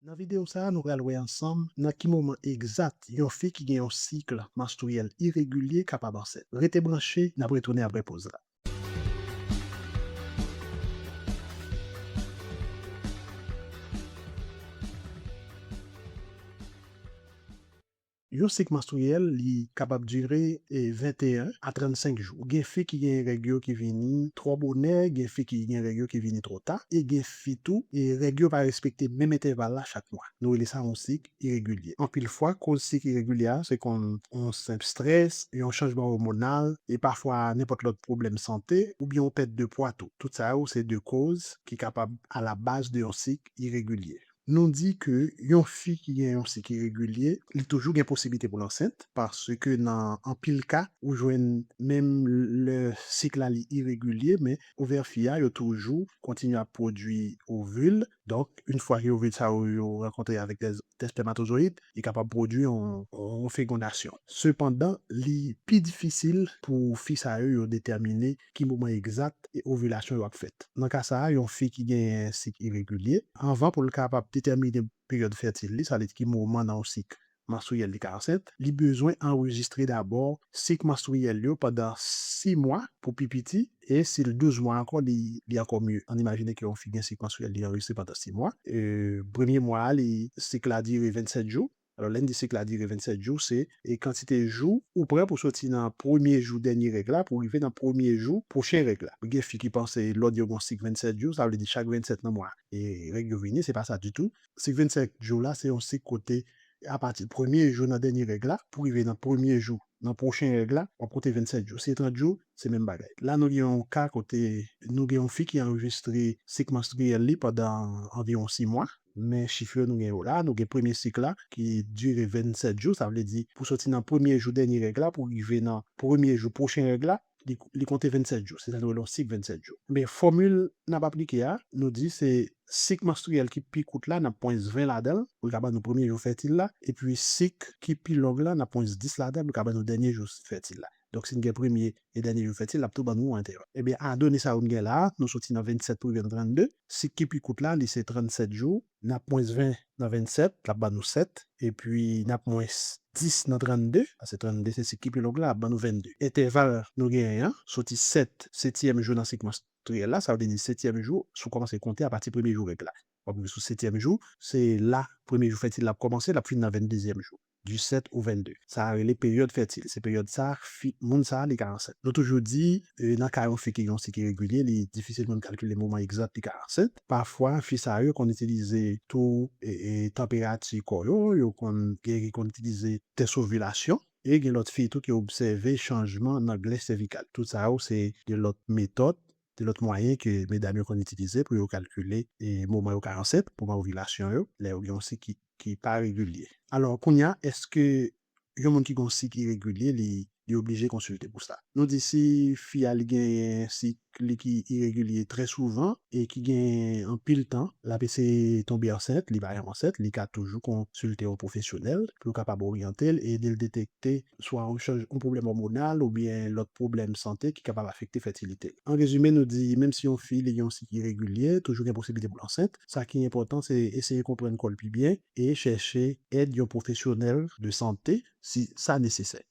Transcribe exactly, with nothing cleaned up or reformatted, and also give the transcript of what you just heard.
Nan videyo sa a, nou pral wè ansanm nan ki moman egzat yon fi ki gen yon sik manstriyèl iregilye kapab ansent. Rete branche, n ap retounen apre poz la. Yon sik manstriyèl, li kapab dire, e, venteyen a trannsenk jou. Gen fi ki gen règ yo ki vini twò bonè, gen fi ki gen règ yo ki vini twò ta, e gen fi tou, e règ yo pa respekte menm entèval la chak mwa. Nou rele sa yon sik iregilye. Anpil fwa, koz sik iregilye a, se konn yon senp strès, yon chanjman òmonal, e pafwa nenpòt lòt pwoblèm sante, oubyen yon pèt de pwa tou. Tout sa yo, se de koz ki kapab alabaz de yon sik iregilye. Nou di ke yon fi ki gen yon sik iregilye, li toujou gen posiblite pou l ansent, paske nan anpil ka, ou jwenn menm lè sik la li iregilye, men ovè fi a yo toujou kontinye ap pwodui ovil. Donk, yon fwa ke ovil sa yo, yo rankontre avèk dè, dè spèmatozoyid, li kapab pwodui yon, yon fegondasyon. Sepandan, li pi difisil pou fi sa yo, yo detèmine ki moman egzat e ovilasyon yo ap fèt. Nan ka sa a, yon fi ki gen sik iregilye, anvan pou l kapab detèmine peryòd fètil li, sa vle di ki moman nan yon sik manstriyèl li ka ansent, li bezwen anrejistre dabò sik manstriyèl yo pandan sis mwa pou pi piti, e si l douz mwa ankò, li, li ankò mye. Ann imajine ke yon fi gen sik manstriyèl li anrejistre pandan sis mwa. E, premye mwa a, li, sik la dire vennsèt jou. Alò, lè n di sik la dire vennsèt jou, se, e, kantite jou ou pran pou soti nan premye jou dènye règ la pou rive nan premye jou pwochen règ la. Gen fi ki panse lòd yo gen yon sik vennsèt jou, sa vle di chak vennsèt nan mwa, e, règ yo vini, se pa sa ditou. Sik vennsèt jou la, se yon sik kote, apati premye jou nan dènye règ la, pou rive nan premye jou nan pwochen règ la, w ap konte vennsèt jou. Si se trant jou, se menm bagay. La, nou gen yon ka kote nou gen yon fi ki anrejistre sik manstriyèl li pandan anviwon sis mwa, men chif yo nou gen yo la, nou gen premye sik la ki dire vennsèt jou, sa vle di pou soti nan premye jou dènye règ la pou rive nan premye jou pwochen règ la, li, li konte vennsèt jou, se sa nou rele yon sik vennsèt jou. Men fòmil n ap aplike a, nou di se sik manstriyèl ki pi kout la, n ap pran ven ladan l, pou l ka ban nou premye jou fètil la, epi sik ki pi long la, n ap pran dis ladan l, pou l ka ban nou dènye jou fètil la. Donk, si n gen premye e dènye jou fètil, l ap tou ban nou entèval. Ebyen, a done sa yo n gen la a, nou soti nan vennsèt pou rive nan trannde. Sik ki pi kout la, li se trannsèt jou, n ap mwens ven nan vennsèt, l ap ban nou sèt, epi n ap mwens dis nan trannde, paske trannde se sik ki pi long la, l ap ban nou vennde. Entèval nou genyen an, soti sèt, setyèm jou nan sik manstriyèl la, sa vle di setyèm jou, si w kòmanse konte apati premye jou règ la. W ap rive sou setyèm jou, se la premye jou fètil la ap kòmanse, l ap fini nan venndezyèm jou. Disèt ou vennde. Sa a rele peryòd fètil. Se peryòd sa a, fi, moun sa a, li ka ansent. Nou toujou di, e, nan ka yon fi ki gen yon sik iregilye, li difisil pou n kalkile moman egzat li ka ansent. Pafwa, fi sa yo konn itilize tou, e, e, tanperati kò yo, yo konn, gen ki konn itilize tès ovilasyon, e gen lòt fi tou ki obsève chanjman nan glè sèvikal. Tout sa yo, se de lòt metòd, de lòt mwayen ke medam yo konn itilize pou yo kalkile, e, moman yo ka ansent, moman ovilasyon yo, lè yo gen yon sik ki, ki pa regilye. Alò, kounye a, èske yon moun ki gen yon sik iregilye, li, li oblije konsilte pou sa? Nou di si fi a li genyen sik li ki iregilye trè souvan e ki gen anpil tan, l ap eseye tonbe ansent, li pa janm ansent, li ka toujou konsilte yon pwofesyonèl pou yo kapab oryante l e ede l detekte swa yon chanj, yon pwoblèm òmonal oubyen lòt pwoblèm sante ki kapab afekte fètilite l. An rezime, nou di, menm si yon fi li gen yon sik iregilye, toujou gen posiblite pou l ansent. Sa ki enpòtan, se eseye konprann kò l pi byen e chèche èd yon pwofesyonèl de sante si sa nesesè.